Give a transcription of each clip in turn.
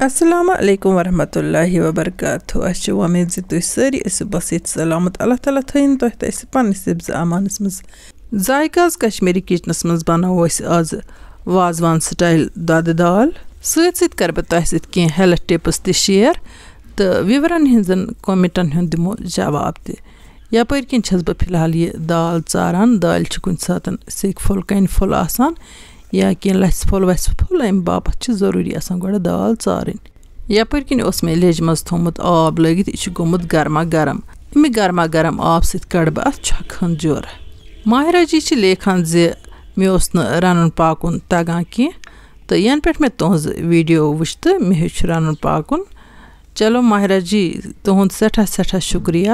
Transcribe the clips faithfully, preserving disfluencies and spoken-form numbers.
السلام علیکم ورحمۃ اللہ وبرکاتہ۔ اَسہِ چھِ وۄمید زِ تُہۍ سٲری ٲسِو بس ییٚتہِ سلامت۔ اللہ تعالیٰ تھٲیِن تۄہہِ تہٕ اَسہِ پننِس حفظ امانس منٛز۔ ذائقہ آز کشمیٖری کچنس منٛز بناوو أسۍ آز وازوان سٹایل دۄدٕ دال۔ سۭتۍ سۭتۍ کرٕ بہٕ تۄہہِ سۭتۍ کینٛہہ ہیلتھ ٹپس تہِ شیئر تہٕ ویورن ہٕنٛزن کمنٹن ہُنٛد دِمو جواب تہِ۔ یپٲرۍ کِنۍ چھَس بہٕ فی الحال یہِ دال ژاران۔ دالہِ چھِ کُنہِ ساتہٕ سیٚکہِ پھوٚل، کَنہِ پھوٚل آسان یا کینٛہہ لَژھِ پھوٚل وَژھِ پھوٚل، اَمہِ باپَتھ چھِ ضروٗری آسان گۄڈٕ دال ژارٕنۍ۔ یپٲرۍ کِنۍ اوس مےٚ لیٚجہِ منٛز تھوٚمُت آب لٲگِتھ، یہِ چھُ گوٚمُت گرما گرم۔ اَمہِ گرما گرم آب سۭتۍ کَڑٕ بہٕ اَتھ چھۄکھ ہن جوٚر۔ ماہرہ جی چھِ لیکھان زِ مےٚ اوس نہٕ رَنُن پاکُن تَگان کینٛہہ، تہٕ یَنہٕ پٮ۪ٹھ مےٚ تُہٕنٛز ویٖڈیو وٕچھ تہٕ مےٚ ہیوٚچھ رَنُن پاکُن۔ چلو ماہرہ جی، تُہُنٛد سٮ۪ٹھاہ سٮ۪ٹھاہ شُکریہ،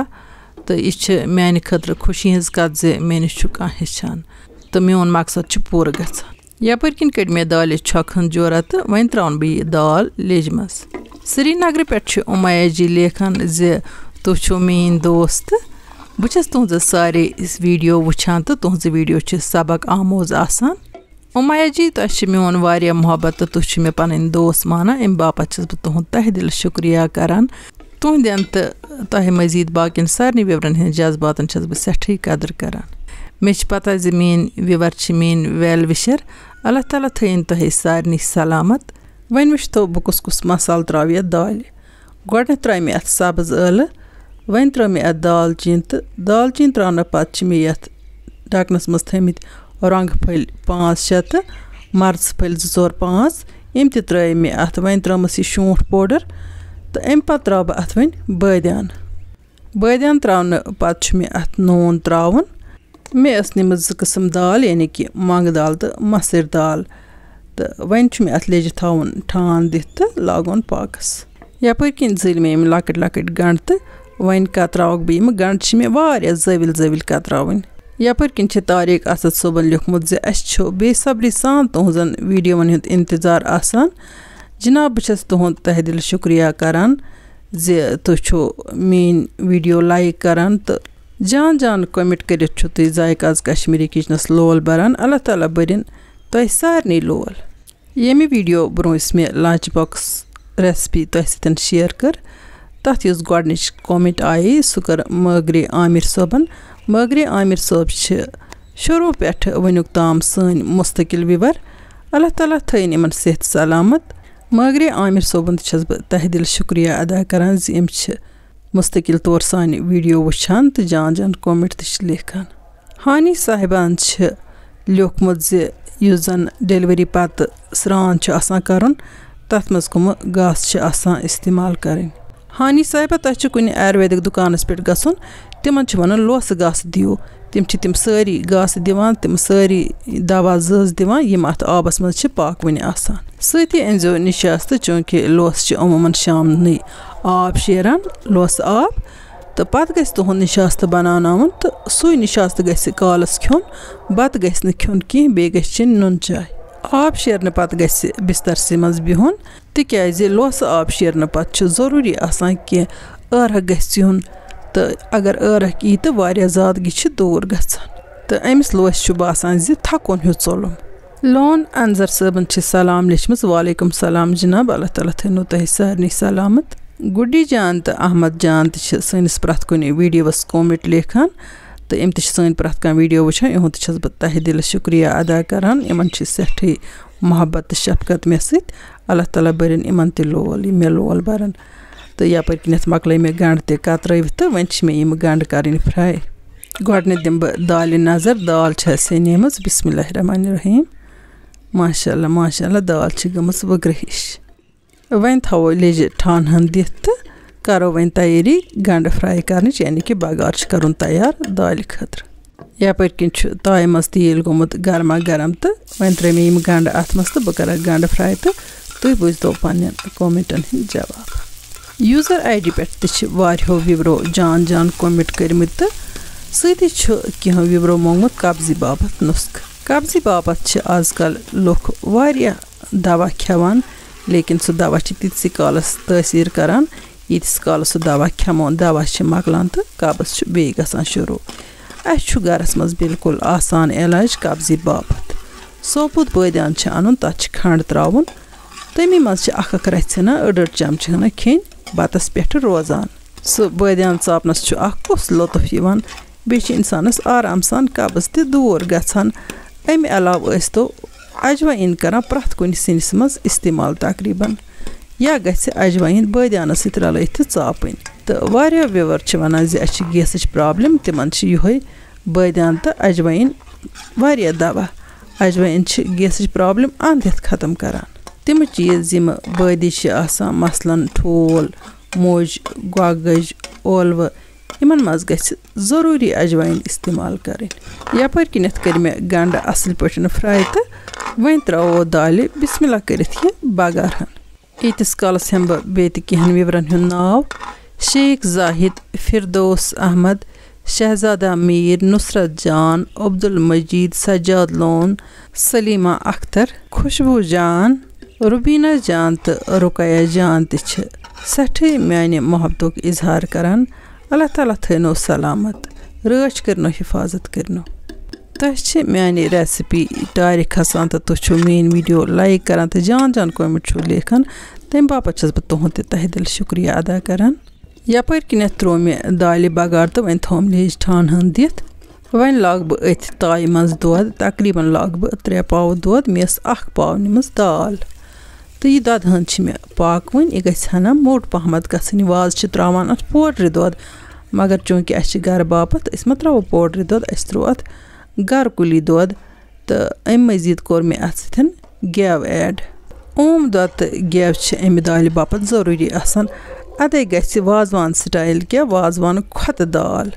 تہٕ یہِ چھِ میٛانہِ خٲطرٕ خوشی ہٕنٛز کَتھ زِ مےٚ نِش چھُ کانٛہہ ہیٚچھان تہٕ میون مقصد چھُ پوٗرٕ گژھان۔ یپٲرۍ کِنۍ کٔڑۍ مےٚ دالہِ چھۄکھ ہن جورہ تہٕ وۄنۍ ترٛاوَن بہٕ یہِ دال لیٚجہِ منٛز۔ سرینگرٕ پٮ۪ٹھ چھِ اُمیا جی لیکھان زِ تُہۍ چھِو میٛٲنۍ دوست۔ بہٕ چھَس تُہٕنٛزٕ سارے ویٖڈیو وٕچھان تہٕ تُہٕنٛزٕ ویٖڈیو چھِ سبق آموز آسان۔ اُمیا جی، تۄہہِ چھِ میون واریاہ محبت تہٕ تُہۍ چھِ مےٚ پَنٕنۍ دوست مانان، اَمہِ باپَتھ چھَس بہٕ تُہُنٛد تہہ دِلہٕ شُکریہ کَران۔ تُہٕنٛدٮ۪ن تہٕ تۄہہِ مٔزیٖد باقیَن سارنٕے وِورَن ہٕنٛدٮ۪ن جذباتَن چھَس بہٕ سٮ۪ٹھٕے قدٕر کَران۔ مےٚ چھِ پَتہ زِ میٛٲنۍ وِور چھِ میٛٲنۍ وٮ۪ل وِشَر۔ اللہ تعالیٰ تھٲیِن تۄہہِ سارنٕے سلامت۔ وۄنۍ وٕچھتو بہٕ کُس کُس مصالہٕ ترٛاوٕ یَتھ دالہِ۔ گۄڈٕنٮ۪تھ ترٛایہِ مےٚ اَتھ سبٕز ٲلہٕ، وۄنۍ ترٛٲو مےٚ اَتھ دالچیٖن تہٕ دالچیٖن ترٛاونہٕ پَتہٕ چھِ مےٚ یَتھ ڈَکھنَس منٛز تھٲومٕتۍ رۄنٛگہٕ پھٔلۍ پانٛژھ شےٚ تہٕ مَرژٕ پھٔلۍ زٕ ژور پانٛژھ، یِم تہِ ترٛٲے مےٚ اَتھ۔ وۄنۍ ترٛٲومَس یہِ شونٛٹھ powder تہٕ اَمہِ پَتہٕ ترٛاوٕ بہٕ اَتھ وۄنۍ بٲدیان۔ بٲدیان ترٛاونہٕ پَتہٕ چھُ مےٚ اَتھ نوٗن ترٛاوُن۔ مےٚ ٲس نِمٕژ زٕ قٕسٕم دال، یعنی کہِ مۄنٛگہٕ دال تہٕ مَسٕرۍ دال۔ تہٕ وۄنۍ چھُ مےٚ اَتھ لیٚجہِ تھاوُن ٹھان دِتھ تہٕ لاگُن پاکَس۔ یَپٲرۍ کِنۍ زٔلۍ مےٚ یِم لۄکٕٹۍ لۄکٕٹۍ گَنٛڈٕ تہٕ وۄنۍ کَتراوَکھ بہٕ یِم۔ گَنٛڈٕ چھِ مےٚ واریاہ زٲوِلۍ زٲوِلۍ کَتراوٕنۍ۔ یَپٲرۍ کِنۍ چھِ طاریق اسد صٲبَن لیوٚکھمُت زِ اَسہِ چھُ بے صبری سان تُہٕنٛزَن ویٖڈیووَن ہُنٛد اِنتظار آسان۔ جِناب، بہٕ چھَس تُہُنٛد تہہ دِلہٕ شُکریہ کَران زِ تُہۍ چھِو میٛٲنۍ ویٖڈیو like کَران تہٕ جان جان comment کٔرِتھ چھِو تُہۍ ذایقہ آز کشمیٖری کچنَس لول بَران۔ اللہ تعالیٰ بٔرِن تۄہہِ سارنٕے لول۔ ییٚمہِ ویٖڈیو برٛونٛہہ یُس مےٚ lunch box recipe تۄہہِ سۭتۍ share کٔر، تَتھ یُس گۄڈٕنِچ comment آیے، سُہ کٔر مٲگرِ عامر صٲبَن۔ مٲگرِ عامر صٲب چھِ شروٗع پٮ۪ٹھٕ وٕنیُک تام سٲنۍ مُستقل viewer۔ اللہ تعالیٰ تھٲیِن یِمَن صحت سلامت۔ مٲگرِ عامر صٲبُن تہِ چھَس بہٕ تہہ دِل شُکریہ ادا کران زِ یِم چھِ مُستقل طور سانہِ ویٖڈیو وٕچھان تہٕ جان جان comment تہِ چھِ لیکھان۔ ہانی صاحبان چھِ لیوٚکھمُت زِ یُس زَن delivery پَتہٕ سرٛان چھُ آسان کَرُن، تَتھ منٛز کٕمہٕ گاسہٕ چھِ آسان استعمال کَرٕنۍ۔ ہانی صاحبہ، تۄہہِ چھُ کُنہِ آیُرویدِک دُکانَس پٮ۪ٹھ گژھُن، تِمَن چھِ وَنان لوسہٕ گاسہٕ دِیِو۔ تِم چھِ تِم سٲری گاسہٕ دِوان، تِم سٲری دوا زٲژ دِوان، یِم اَتھ آبَس منٛز چھِ پاکوٕنۍ آسان۔ سۭتی أنۍزیو نِشاستہٕ، چوٗنٛکہِ لوسہٕ چھِ عموٗماً شامنٕے آب شیران، لوسہٕ آب۔ تہٕ پَتہٕ گژھِ تُہُنٛد نِشاستہٕ بَناوناوُن تہٕ سُے نِشاستہٕ گژھِ کالَس کھیوٚن، بَتہٕ گژھِ نہٕ کھیوٚن کینٛہہ، بیٚیہِ گژھِ چیٚنۍ نُن چاے۔ آب شیرنہٕ پَتہٕ گژھِ بِستَرسٕے منٛز بِہُن، تِکیٛازِ لوسہٕ آب شیرنہٕ پَتہٕ چھُ ضروٗری آسان کینٛہہ عٲرَق گژھِ یُن، تہٕ اگر عٲرَق یی تہٕ واریاہ زیادٕ گژھِ دوٗر گژھان، تہٕ أمِس لوسہِ چھُ باسان زِ تھکُن ہیوٗ ژوٚلُم۔ لون انظر صٲبن چھِ سلام لیچھمٕژ۔ وعلیکم سلام جناب، اللہ تعالیٰ تھٲینو تۄہہِ سارنٕے سلامت۔ گُڈی جان تہٕ احمد جان تہِ چھِ سٲنِس پرٛٮ۪تھ کُنہِ ویٖڈیووَس comment لیکھان تہٕ یِم تہِ چھِ سٲنۍ پرٛٮ۪تھ کانٛہہ ویٖڈیو وٕچھان، یِہُنٛد تہِ چھَس بہٕ تہہِ دِلہٕ شُکریہ ادا کران۔ یِمن چھِ سٮ۪ٹھٕے محبت تہٕ شفقت مےٚ سۭتۍ۔ اللہ تعالیٰ بٔرِن یِمن تہِ لول، یِم مےٚ لول بَرَن۔ تہٕ یَپٲرۍ کِنٮ۪تھ مۄکلٲے مےٚ گَنٛڈٕ تہِ کَترٲوِتھ تہٕ وۄنۍ چھِ مےٚ یِم گَنٛڈٕ کَرٕنۍ fry۔ گۄڈٕنٮ۪تھ دِمہٕ بہٕ دالہِ نظر، دال چھےٚ سیٚنیمٕژ۔ بسم اللہ الرحمن الرحیم۔ ماشاء اللہ، ماشاء اللہ، دال چھِ گٔمٕژ وٕگرٕ ہِش۔ وۄنۍ تھاوو لیٚجہِ ٹھانہٕ ہن دِتھ تہٕ کَرو وۄنۍ تیٲری گَنٛڈٕ fry کَرنٕچ، یعنی کہِ بَگار چھُ کَرُن تیار دالہِ خٲطرٕ۔ یَپٲرۍ کِنۍ چھُ تایہِ منٛز تیٖل گوٚمُت گرما گرم تہٕ وۄنۍ ترٛٲے مےٚ یِم گَنٛڈٕ اَتھ منٛز تہٕ بہٕ کَرٕ گَنٛڈٕ fry تہٕ تُہۍ بوٗزتو پنٛنٮ۪ن commentن ہِنٛدۍ جواب۔ User ID پٮ۪ٹھ تہِ چھِ واریاہو viewerو جان جان comment کٔرمٕتۍ تہٕ سۭتی چھُ کینٛہو viewerو موٚنگمُت قبضی باپتھ نُسخہٕ۔ قبضی باپتھ چھِ آز کل لُکھ واریاہ دوا کھٮ۪وان، لیکن سُہ دوا چھِ تیٖتسٕے کالس تٲثیٖر کران، ییٖتِس کالس سُہ دوا کھٮ۪مو۔ دوا چھِ مۄکلان تہٕ قبض چھُ بیٚیہِ گژھان شروٗع۔ اَسہِ چھُ گرس منٛز بالکل آسان علاج قبضی باپتھ۔ ثوبوٗت بٲدیان چھِ اَنُن، تَتھ چھِ کھنٛڈ ترٛاوُن، تَمی منٛز چھِ اَکھ اَکھ رَژھِ ہنا أڑ أڑ چمچہٕ ہنا کھیٚنۍ بَتَس پٮ۪ٹھ روزان۔ سُہ بٲدیان ژاپنَس چھُ اَکھ کُس لطف یِوان، بیٚیہِ چھِ اِنسانَس آرام سان قبض تہِ دوٗر گژھان۔ اَمہِ علاوٕ ٲسۍ تو اجوایِن کران پرٛٮ۪تھ کُنہِ سِنِس منٛز استعمال تقریباً، یا گژھِ اجوایِن بٲدیانَس سۭتۍ رلٲوِتھ تہِ ژاپٕنۍ۔ تہٕ واریاہ viewer چھِ وَنان زِ اَسہِ چھِ گیسٕچ problem، تِمَن چھِ یِہوٚے بٲدیان تہٕ اجوایِن واریاہ دوا۔ اجوایِن چھِ گیسٕچ problem اَنٛد ہٮ۪تھ ختم کران۔ تِم چیٖز یِم بٲدی چھِ آسان، مثلاً ٹھوٗل، مُج، گۄگٕج، ٲلوٕ، یِمَن منٛز گژھِ ضروٗری اجوایِن استعمال کرٕنۍ۔ یپٲرۍ کِنٮ۪تھ کٔرۍ مےٚ گنڈٕ اصٕل پٲٹھۍ fry تہٕ وۄنۍ ترٛاوو دالہِ بسم اللہ کٔرِتھ یہِ بغارہن۔ ییٖتِس کالس ہٮ۪مہٕ بہٕ بیٚیہِ تہِ کینٛہَن viewerن ہُنٛد ناو: شیخ زاہد، فردوس احمد، شہزادہ میٖر، نصرت جان، عبدالمجید، سجاد لون، سلیمہ اختر، خوشبو جان، روبینہ جان تہٕ رقیہ جان تہِ چھِ سٮ۪ٹھٕے میانہِ محبتُک اظہار کران۔ اللہ تعالیٰ تھٲینو سلامت، رٲچھ کٔرنو، حفاظت کٔرنو۔ تۄہہِ چھِ میانہِ recipe ٹارِ کھسان تہٕ تُہۍ چھِو میٲنۍ video like کران تہٕ جان جان comment چھِو لیکھان، تَمہِ باپتھ چھَس بہٕ تُہُنٛد تہِ تہہِ دِل شُکریہ ادا کران۔ یپٲرۍ کِنٮ۪تھ ترٛوو مےٚ دالہِ بغار تہٕ وۄنۍ تھوٚوُم لیٚج ٹھانہٕ ہن دِتھ۔ وۄنۍ لاگہٕ بہٕ أتھۍ تایہِ منٛز دۄد، تقریباً لاگہٕ بہٕ ترٛےٚ پاو دۄد، مےٚ ٲس اکھ پاو نِمٕژ دال۔ تہٕ یہِ دۄدٕ ہن چھِ مےٚ پاکوٕنۍ، یہِ گژھِ ہنا موٚٹ پہمتھ گژھٕنۍ۔ وازٕ چھِ ترٛاوان اَتھ پوڈرِ دۄد، مگر چوٗنٛکہِ اَسہِ چھِ گرٕ باپتھ، أسۍ مہ ترٛاوو پوڈرِ دۄد، اَسہِ ترٛوو اَتھ گرٕ کُلی دۄد۔ تہٕ اَمہِ مٔزیٖد کوٚر مےٚ اَتھ سۭتۍ گٮ۪و add۔ اوم دۄد تہٕ گٮ۪و چھِ اَمہِ دالہِ باپتھ ضروٗری آسان، اَدَے گژھِ وازوان style کیٛاہ وازوان کھۄتہٕ دال۔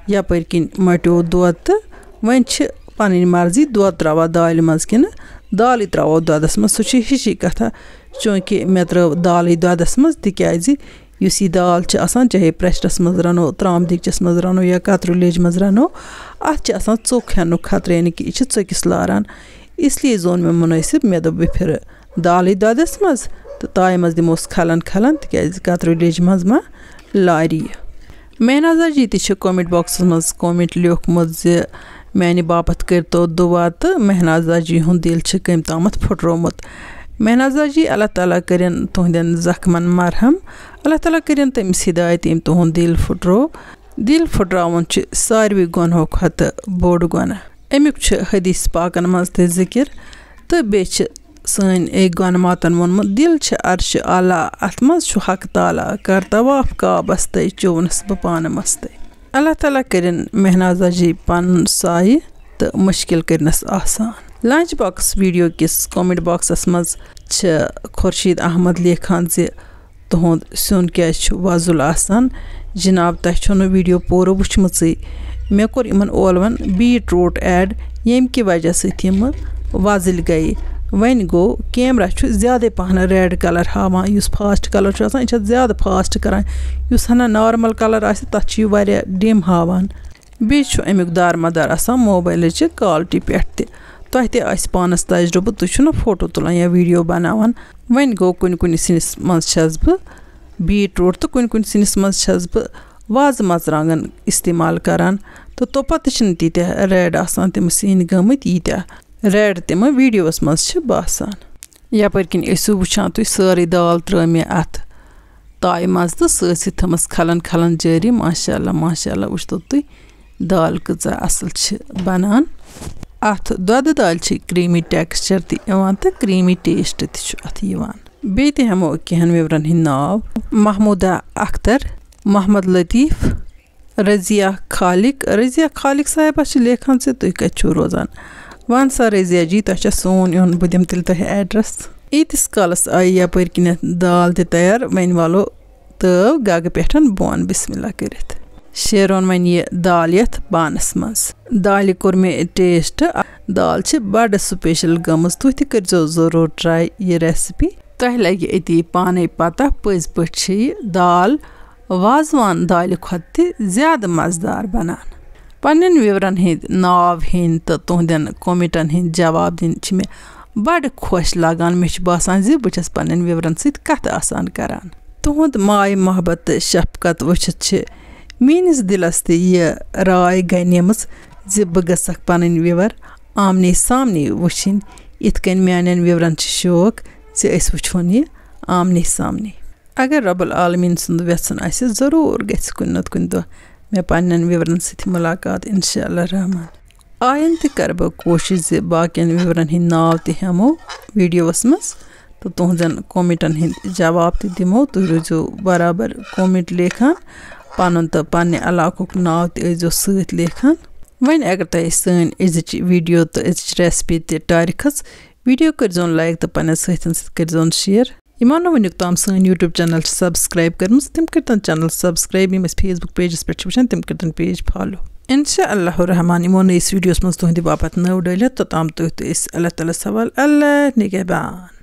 یَپٲرۍ کِنۍ مَٹیو دۄد تہٕ وۄنۍ چھِ پَنٕنۍ مرضی دۄد ترٛاوان دالہِ منٛز کِنہٕ دالٕے ترٛاوو دۄدَس منٛز، سُہ چھِ ہِشی کَتھا۔ چوٗنٛکہِ مےٚ ترٛٲو دالٕے دۄدَس منٛز، تِکیٛازِ یُس یہِ دال چھِ آسان، چاہے pressureس منٛز رَنو، ترٛامہٕ دیٖگچَس منٛز رَنو یا کَتریو لیٚجہِ منٛز رَنو، اَتھ چھِ آسان ژوٚک ہٮ۪نُک خطرٕ، یعنی کہِ یہِ چھِ ژوٚکِس لاران۔ اس لیے زون مےٚ مُنٲسِب، مےٚ دوٚپ بہٕ پھِرٕ دالٕے دۄدَس منٛز تہٕ تایہِ منٛز دِموس کھَلَن کھَلَن، تِکیٛازِ کَتریو لیٚجہِ منٛز ما لارِ یہِ۔ مہنازا جی تہِ چھِ comment boxس منٛز comment لیوٗکھمُت زِ میانہِ باپتھ کٔرۍتو دُعا تہٕ مہنازا جی ہُنٛد دِل چھِ کٔمۍ تامَتھ پھُٹرومُت۔ مہنازا جی، اللہ تعالیٰ کٔرِن تُہنٛدٮ۪ن زخمَن مرہم، اللہ تعالیٰ کٔرِن تٔمِس ہدایت، ییٚمۍ تُہُنٛد دِل پھُٹروو۔ دِل پھُٹراوُن چھُ ساروٕے گۄنہو کھۄتہٕ بوٚڑ گۄناہ۔ اَمیُک چھُ حدیث پاکَن منٛز تہِ ذِکِر تہٕ بیٚیہِ چھِ سٲنۍ أکۍ گۄنہٕ ماتَن ووٚنمُت، دِل چھِ عرشِ اعلیٰ، اَتھ منٛز چھُ حق تعالیٰ، کر طواف کعبَس تہٕ چوٚونَس بہٕ پانہٕ مَستَے۔ اللہ تعالیٰ کٔرِن مہنازا جی پَنُن سایہِ تہٕ مُشکِل کٔرِنَس آسان۔ Lunch box video کِس comment boxس منٛز چھِ خورشید احمد لیکھان زِ تُہُنٛد سیُن کیٛازِ چھُ وۄزُل آسان؟ جناب، تۄہہِ چھو نہٕ video پوٗرٕ وٕچھمٕژٕے۔ مےٚ کوٚر یِمَن ٲلوَن beetroot add، ییٚمہِ کہِ وجہ سۭتۍ یِم وۄزٕلۍ گٔیہِ۔ وۄنۍ گوٚو، camera چھُ زیادَے پَہَن red colour ہاوان، یُس fast colour چھُ آسان، یہِ چھِ اَتھ زیادٕ fast کَران۔ یُس ہَنا normal colour آسہِ، تَتھ چھُ یہِ واریاہ dim ہاوان۔ بیٚیہِ چھُ اَمیُک دارمدار آسان موبایلٕچہِ quality پٮ۪ٹھ تہِ۔ تۄہہِ تہِ آسہِ پانَس تجرُبہٕ، تُہۍ چھِو نہ فوٹو تُلان یا video بناوان۔ وۄنۍ گوٚو، کُنہِ کُنہِ سِنِس منٛز چھَس بہٕ beetroot تہٕ کُنہِ کُنہِ سِنِس منٛز چھَس بہٕ وازٕ مرژٕوانٛگن استعمال کران، تہٕ توپتہٕ تہِ چھِنہٕ تیٖتیٛاہ red آسان تِم سِنۍ گٔمٕتۍ، ییٖتیٛاہ red تِمہٕ videoس منٛز چھِ باسان۔ یپٲرۍ کِنۍ ٲسِو وٕچھان تُہۍ، سٲرٕے دال ترٲو مےٚ اتھ تایہِ منٛز تہٕ سۭتۍ سۭتۍ تھٲومٕژ کھلن کھلن جٲری۔ ماشاء اللہ، ماشاء اللہ، وٕچھتو تُہۍ دال کۭژاہ اصل چھِ بنان۔ اتھ دۄدٕ دالہِ چھِ creamy texture تہِ یِوان تہٕ creamy taste تہِ چھُ اتھ یِوان۔ بیٚیہِ تہِ ہٮ۪مو کینٛہن viewerن ہٕنٛدۍ ناو: محمودہ اختر، محمد لطیف، رضیہ خالق۔ رضیہ خالق صاحبہ چھِ لیکھان زِ تُہۍ کَتہِ چھِو روزان؟ وَن سا رضیہ جی، تۄہہِ چھا سون یُن؟ بہٕ دِمہٕ تیٚلہِ تۄہہِ address۔ ییٖتِس کالَس آیہِ یَپٲرۍ کِنٮ۪تھ دال تہِ تیار، وۄنۍ والو تٲو گَگہٕ پٮ۪ٹھ بۄن۔ بسم اللہ کٔرِتھ شیرون وۄنۍ یہِ دال یَتھ بانَس منٛز۔ دالہِ کوٚر مےٚ taste۔ دال چھِ بَڑٕ special گٔمٕژ۔ تُہۍ تہِ کٔرۍزیو ضروٗر try یہِ recipe۔ تۄہہِ لَگہِ أتی پانَے پَتہ، پٔزۍ پٲٹھۍ چھِ یہِ دال وازوان دالہِ کھۄتہٕ تہِ زیادٕ مَزٕدار بَنان۔ پنٛنٮ۪ن viewerن ہٕنٛدۍ ناو ہیٚنۍ تہٕ تُہنٛدٮ۪ن commentن ہٕنٛدۍ جواب دِنۍ چھِ مےٚ بَڑٕ خۄش لَگان۔ مےٚ چھُ باسان زِ بہٕ چھَس پنٛنٮ۪ن viewerن سۭتۍ کَتھٕ آسان کَران۔ تُہُنٛد ماے محبت تہٕ شفقت وٕچھِتھ چھِ میٛٲنِس دِلَس تہِ یہِ راے گنیمٕژ زِ بہٕ گٔژھَکھ پنٕنۍ viewer آمنے سامنے وٕچھِنۍ، یِتھ کٔنۍ میٛانٮ۪ن viewerن چھِ شوق زِ أسۍ وٕچھون یہِ آمنے سامنے۔ اگر رب العالمین سُنٛد وٮ۪ژھُن آسہِ، ضروٗر گژھِ کُنہِ نتہٕ کُنہِ دۄہ مےٚ پننٮ۪ن viewerن سۭتۍ مُلاقات، انشاء اللہ رحمان۔ آیندٕ تہِ کرٕ بہٕ کوٗشِش زِ باقین viewerن ہٕنٛدۍ ناو تہِ ہٮ۪مو videoس منٛز تہٕ تُہنٛزن commentن ہٕنٛدۍ جواب تہِ دِمو۔ تُہۍ روٗزِو برابر comment لیکھان، پنُن تہٕ پننہِ علاقُک ناو تہِ ٲسۍزیو سۭتۍ لیکھان۔ وۄنۍ اگر تۄہہِ سٲنۍ أزِچ video تہٕ أزِچ recipe تہِ ٹارِ کھٔژ، video کٔرۍزیون like تہٕ پننٮ۪ن سۭتٮ۪ن سۭتۍ کٔرۍزیون share۔ یِمو نہٕ وٕنیُک تام سٲنۍ YouTube channel چھِ subscribe کٔرمٕژ، تِم کٔرۍتن channel subscribe۔ یِم أسۍ Facebook pageس پٮ۪ٹھ چھِ وٕچھان، تِم کٔرۍتن page follow۔ انشاء اللہ الرحمان یِمو نہٕ أسۍ videoس منٛز تُہنٛدِ باپتھ نٔو ڈٲلِتھ، توٚتام تُہۍ تہٕ أسۍ اللہ تعالیٰ سوال۔ اللہ نگہبان۔